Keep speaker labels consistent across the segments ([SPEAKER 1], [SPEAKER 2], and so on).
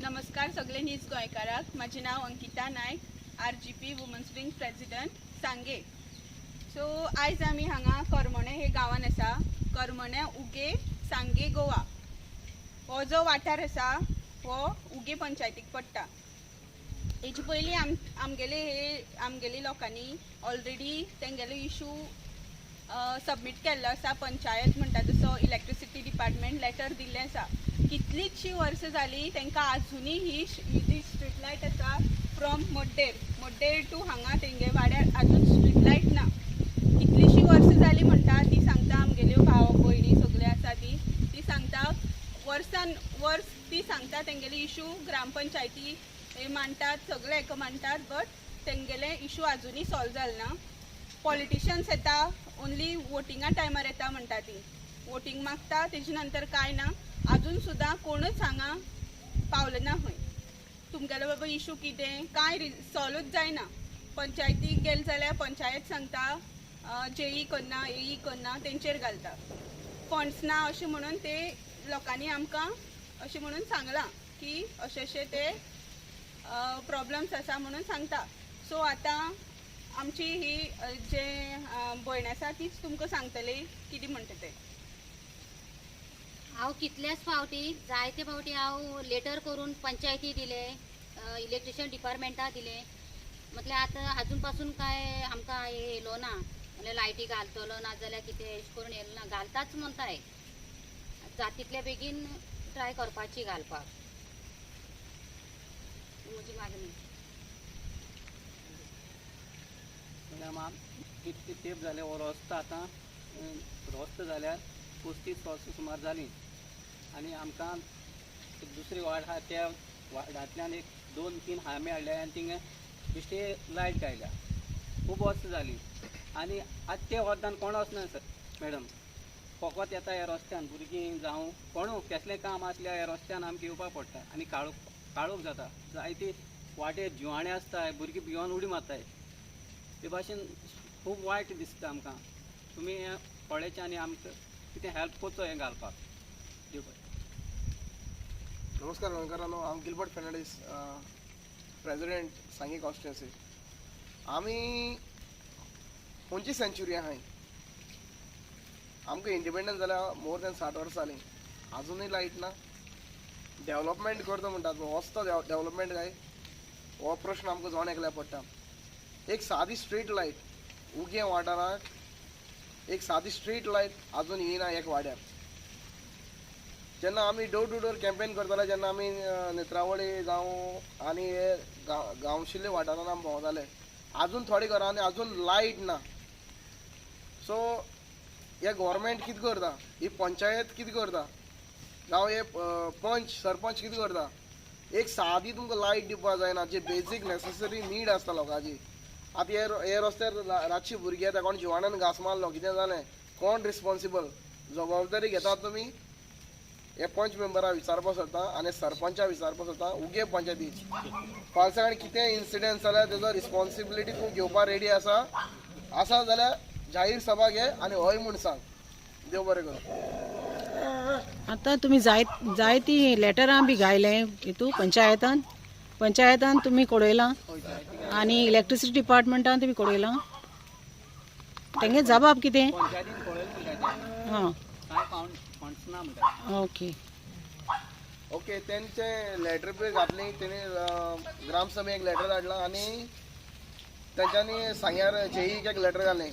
[SPEAKER 1] नमस्कार सगळे नीज गोंयकाराक. म्हाजें नांव Ankita Naik, RGP women's wing president, Sanguem. So आयज आमी हांगा करमणे हे गांवान आसा. करमणे उगे सांगे गोवा हो जो वाठार आसा हो उगे पंचायतीक पडटा. हेजे पयलीं आमगेले हे आमगेले लोकांनी ऑलरेडी तेंगेलो इशू सबमीट केल्लो आसा. पंचायत म्हणटा तसो इलेक्ट्रिसिटी डिपार्टमेंट लेटर दिल्लें आसा. कितलींचशीं वर्सां जालीं तांकां आजुनूय ही जी स्ट्रीट लायट आसा फ्रॉम मड्डेर मड्डेर टू हांगा तेंगे वाड्यार आजून स्ट्रीट लायट ना. कितलींशीं वर्सां जालीं म्हणटा ती सांगता. आमगेल्यो भाव भयणी सगळ्यो आसा ती ती सांगता वर्सान वर्स ती सांगता तेंगेले इशू ग्रामपंचायती हे मांडटात सगळे हेका मांडटात, बट तेंगेले इशू आजुनूय सॉल्व जाले ना. पॉलिटिशियन्स येता ओन्ली वोटिंगा टायमार येता म्हणटा ती वोटींग मागता, तेजे नंतर कांय ना. आजून सुद्दां कोणूच हांगा पावले ना खंय. तुमगेलो बाबा इशू कितें कांय सॉल्वूच जायना. पंचायतीक गेले जाल्यार पंचायत सांगता जेई करना एई करना, तेंचेर घालता. फंड्स ना अशें म्हणून ते लोकांनी आमकां अशें म्हणून सांगलां की अशें अशें ते प्रॉब्लम्स आसा म्हणून सांगता. सो आतां आमची ही जे भयण आसा तीच तुमकां सांगतली कितें म्हणटा तें.
[SPEAKER 2] हांव कितल्याच फावटी जायते फावटी हांव लेटर करून पंचायती दिले, इलेक्ट्रिशियन डिपार्टमेंटा दिले. म्हटल्यार आतां आजून पासून काय आमकां येयलो ना. म्हणल्यार लायटी घालतलो ना जाल्यार कितें अशें करून येयलो ना. घालताच म्हणटाय, जाता तितले बेगीन ट्राय करपाची घालपाक म्हजी मागणी.
[SPEAKER 3] मॅडम, कितके तेंप जाले हो रस्तो आतां रस्तो जाल्यार 35 वर्सां सुमार जालीं आनी आमकां एक दुसरी वार्ड आहा त्या वार्डांतल्यान एक 2-3 हामे हाडले आनी थिंगा बेश्टी लायट आयल्या. खूब वर्सां जालीं आनी आतां त्या वरदान कोण वचना सर मॅडम. फकत येता ह्या रस्त्यान भुरगीं जावं कोणू कसलें काम आसल्यार ह्या रस्त्यान आमकां येवपाक पडटा आनी काळोख जाता. जायती वाटेर जिवाणें आसता, भुरगीं भिवन उडी मारताय. ते भाशेन खूब वायट दिसता आमकां. तुमी हें पळयचें आनी आमकां कितें हेल्प करचो हें घालपाक. देव बरें.
[SPEAKER 4] नमस्कार गोंयकारांनो, हांव गिलबर्ट फेर्नांडीस, प्रेसिडेंट सांगे कॉन्स्टिट्युएन्सी. आमी खंयची सेंच्युरी आहाय, आमकां इंडिपेंडन्स जाल्यार मोर दॅन 60 वर्सां जालीं, आजुनूय लायट ना. डेवलपमेंट करता म्हणटात, वचतो डेवलपमेंट काय हो प्रश्न आमकां जण एकल्या पडटा. एक सादी स्ट्रीट लायट उगें वाठाराक एक सादी स्ट्रीट लायट आजून येयना एक वाड्यार. जेन्ना आमी डोर टू डोर कॅम्पेन करताले, जेन्ना आमी नेत्रावळी जावं आनी हे गांवशिल्ले वाठारान आमी भोंवताले, आजून थोडे घरांनी आजून लायट ना. सो हे गव्हर्मेंट कितें करता, ही पंचायत कितें करता, जावं हे पंच सरपंच कितें करता, एक सादी तुमकां लायट दिवपाक जायना, जी बेजीक नेसेसरी नीड आसता लोकांची. आतां हे रस्त्यार रातची भुरगीं येता, कोण जिवाण्यान घांस मारलो कितें जालें, कोण रिस्पोन्सिबल जबाबदारी घेतात तुमी? हे पंच मेंबरा विचारपाक सोदता आनी सरपंचा विचारपाक सोदता. उगे पंचायती फाल्यां सकाळीं कितें इन्सिडंट जाल्यार तेजो रिस्पोन्सिबिलिटी तूं घेवपाक रेडी आसा? आसा जाल्यार जाहीर सभा घे आनी हय म्हूण सांग. देव बरें करूं.
[SPEAKER 5] आतां तुमी जायतीं लेटरां बी घायलें हितू पंचायतान, पंचायतान तुमी कळयलां आनी इलेक्ट्रिसिटी डिपार्टमेंटान तुमी कळयलां. तेंगे जबाब कितें? हां, ओके
[SPEAKER 4] ओके. तेंचे लेटर बी घातली तेणी, ग्रामसभेक लेटर धाडलां आनी तेंच्यांनी सांग्यार जेईक एक लेटर घालें.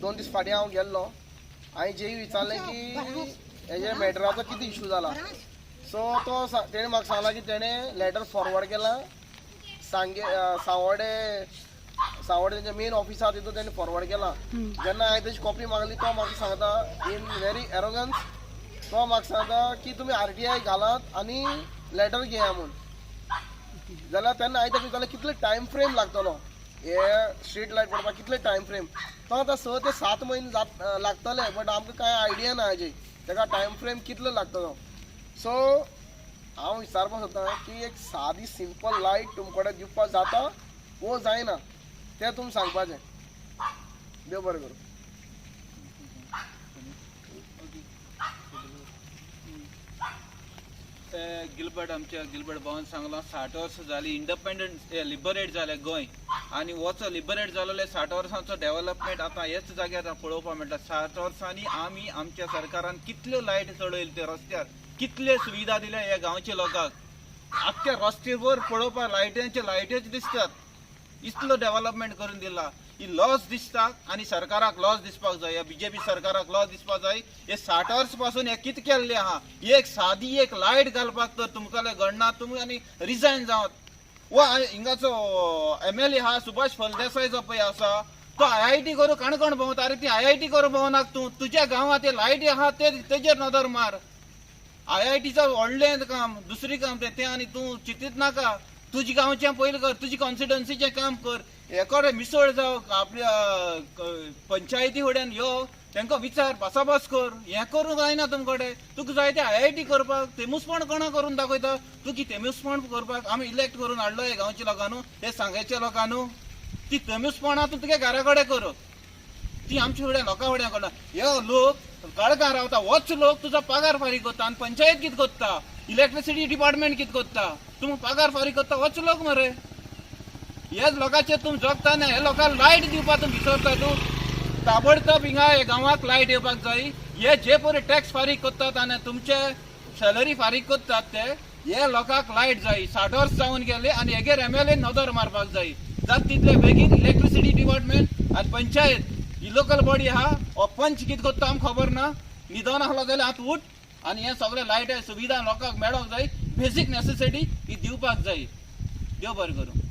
[SPEAKER 4] 2 दीस फाटीं हांव गेल्लो, हांवें जेई विचारलें की हेजे मॅटराचो कितें इशू जाला. सो तो तेणें म्हाका सांगलां की तेणें लेटर फॉरवर्ड केलां सांगे सावडे सावडे तेंचे मेन ऑफिस आहा तितून तेणें फॉरवर्ड केलां. जेन्ना हांवें तेजी कॉपी मागली, तो म्हाका सांगता इन व्हेरी एरोगन्स, तो म्हाका सांगता की तुमी RTI घालात आनी लेटर घेया म्हूण. जाल्यार तेन्ना हांवें ताका विचारलें कितले टायम फ्रेम लागतलो हे स्ट्रीट लायट पडपाक, कितले टायम फ्रेम? तो आतां 6 ते 7 म्हयने लागतले, बट आमकां कांय आयडिया ना हाजी ताका टायम फ्रेम कितलो लागतलो. सो हांव विचारपाक सोदता की एक सादी सिंपल लायट तुमचे कडेन दिवपाक जाता वो जायना तें तुमी सांगपाचें. देव बरें करूं.
[SPEAKER 6] गिलबर्ट, आमच्या गिलबर्ट भावान सांगलां, 60 वर्सां जालीं इंडिपेंडंट लिबरेट जालें गोंय आनी वचो लिबरेट जालेले 60 वर्सांचो डेव्हलपमेंट आतां हेच जाग्यार पळोवपाक मेळटा. 60 वर्सांनी आमी आमच्या सरकारान कितल्यो लायट चडयले ते रस्त्यार, कितल्यो सुविधा दिल्या ह्या गांवच्या लोकांक. आख्ख्या रस्त्यावर पळोवपाक लायट्यांचे लायट्योच दिसतात. इतलो डेव्हलपमेंट करून दिला. ही लॉस दिसता आनी सरकाराक लॉस दिसपाक जाय, ह्या बीजेपी सरकाराक लॉस दिसपाक जाय. हे 60 वर्स पासून हे कितें केल्लें आहा? एक सादी एक लायट घालपाक तर तुमकां घडना. तुमी आनी रिजायन जावत. वो हिंगाचो एमएलए आहा, सुभाष फळदेसाय जो पळय आसा, तो आयआयटी करूं काणकोण भोंवता. अरे, ती आयआयटी करूं भोंवनाक तूं. तुज्या गांवांत ते लायटी आहा ते तेजेर नदर मार. आयआयटीचो व्हडलें काम, दुसरी काम तें तें आनी तूं चिंतीत नाका. तुजी गांवचें पयलीं कर, तुजी कॉन्स्टिट्युन्सीचें काम कर. एकोडे मिसळ जावं, आपल्या पंचायती फुड्यान यो, तांकां विचार, भासाभास कर. हें करूंक जायना तुमकडे. तुका जाय ते आयआयटी करपाक तेमूसपण कोणा करून दाखयता तूं की तेमूसपण करपाक आमी इलेक्ट करून हाडलो हे गांवच्या लोकांनू, हे सांगेच्या लोकांनू? ती तेमूसपणां तूं तुगे घरा कडेन कर. ती आमच्या फुड्यान, लोकां फुड्यान करना. हे लोक काळखां रावता, होच लोक तुजो पगार फारीक करता. आनी पंचायत कितें करता? इलेक्ट्रिसिटी डिपार्टमेंट कितें करता? तुमकां पगार फारीक करता होच लोक मरे. हेच लोकांचेर तूं जगता ना. हे लोकांक लायट दिवपाक तूं विसरता. तूं ताबडतोब हिंगा हे गांवाक लायट येवपाक जाय. हे जे पळय टॅक्स फारीक करतात आनी तुमचे सॅलरी फारीक करतात ते, हे लोकांक लायट जाय. 60 वर्स जावन गेले आनी हेगेर एमएलए नदर मारपाक जाय जात तितले बेगीन. इलेक्ट्रिसिटी डिपार्टमेंट आनी पंचायत ही लोकल बॉडी आहा. हो पंच कितें करता आमकां खबर ना. न्हिदोन आसलो जाल्यार आतां उठ आनी हे सगळे लायट सुविधा लोकांक मेळोंक जाय. बेसीक नेसेसिटी ही दिवपाक जाय. देव बरें करूं.